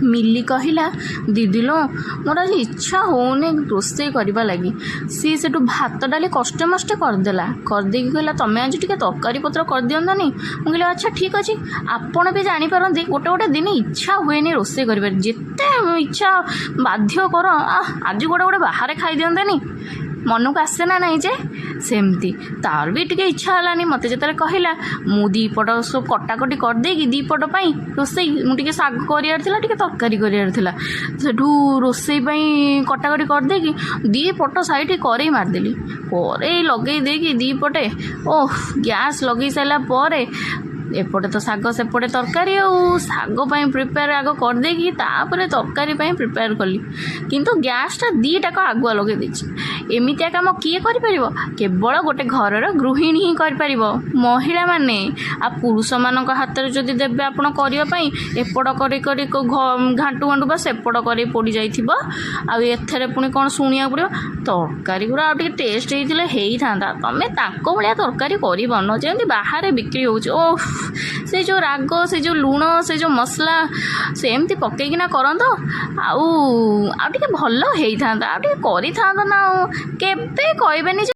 ମିଲି କହିଲା, ଦିଦି ଲୋ, ମୋର ଆଜି ଇଚ୍ଛା ହେଉନି ରୋଷେଇ କରିବା ଲାଗି। ସିଏ ସେଠୁ ଭାତ ଡାଲି କଷ୍ଟେ ମଷ୍ଟେ କରିଦେଲା। କରିଦେଇକି କହିଲା, ତମେ ଆଜି ଟିକେ ତରକାରୀ ପତ୍ର କରିଦିଅନ୍ତନି। ମୁଁ କହିଲି, ଆଚ୍ଛା, ଠିକ୍ ଅଛି। ଆପଣ ବି ଜାଣିପାରନ୍ତି, ଗୋଟେ ଗୋଟେ ଦିନ ଇଚ୍ଛା ହୁଏନି ରୋଷେଇ କରିବାରେ। ଯେତେ ଇଚ୍ଛା ବାଧ୍ୟ କର, ଆଜି ଗୋଟେ ଗୋଟେ ବାହାରେ ଖାଇଦିଅନ୍ତେନି, ମନକୁ ଆସେ ନା ନାହିଁ ଯେ? ସେମିତି ତାର ବି ଟିକେ ଇଚ୍ଛା ହେଲାନି। ମୋତେ ଯେତେବେଳେ କହିଲା, ମୁଁ ଦୁଇପଟ ସବୁ କଟାକଟି କରିଦେଇକି ଦୁଇପଟ ପାଇଁ ରୋଷେଇ, ମୁଁ ଟିକେ ଶାଗ କରିବାର ଥିଲା, ଟିକେ ତରକାରୀ କରିବାର ଥିଲା, ସେଠୁ ରୋଷେଇ ପାଇଁ କଟାକଟି କରିଦେଇକି ଦୁଇପଟ ସାଇଡ଼ କରେଇ ମାରିଦେଲି। କରେଇ ଲଗେଇ ଦେଇକି ଦୁଇପଟେ, ଓଃ, ଗ୍ୟାସ୍ ଲଗେଇ ସାରିଲା ପରେ ଏପଟେ ତ ଶାଗ, ସେପଟେ ତରକାରୀ। ଆଉ ଶାଗ ପାଇଁ ପ୍ରିପେୟାର ଆଗ କରିଦେଇକି ତାପରେ ତରକାରୀ ପାଇଁ ପ୍ରିପେୟାର କଲି, କିନ୍ତୁ ଗ୍ୟାସ୍ଟା ଦୁଇଟାକ ଆଗୁଆ ଲଗେଇ ଦେଇଛି। ଏମିତିଆ କାମ କିଏ କରିପାରିବ? କେବଳ ଗୋଟେ ଘରର ଗୃହିଣୀ ହିଁ କରିପାରିବ, ମହିଳାମାନେ। ଆଉ ପୁରୁଷମାନଙ୍କ ହାତରେ ଯଦି ଦେବେ ଆପଣ କରିବା ପାଇଁ, ଏପଟ କରି କରି ଘାଣ୍ଟୁ ଘାଣ୍ଟୁ ବା ସେପଟ କରି ପୋଡ଼ି ଯାଇଥିବ। ଆଉ ଏଥିରେ ପୁଣି କ'ଣ ଶୁଣିବାକୁ ପଡ଼ିବ, ତରକାରୀ ଗୁଡ଼ା ଆଉ ଟିକେ ଟେଷ୍ଟ ହେଇଥିଲେ ହେଇଥାନ୍ତା, ତମେ ତାଙ୍କ ଭଳିଆ ତରକାରୀ କରିପାରୁନ, ଯେମିତି ବାହାରେ ବିକ୍ରି ହେଉଛି। ଓଃ, ସେ ଯେଉଁ ରାଗ, ସେ ଯେଉଁ ଲୁଣ, ସେ ଯେଉଁ ମସଲା ସେମିତି ପକେଇକିନା କରନ୍ତ, ଆଉ ଆଉ ଟିକେ ଭଲ ହେଇଥାନ୍ତା, ଆଉ ଟିକେ କରିଥାନ୍ତ ନା। ଆଉ କେବେ କହିବେନି ଯେ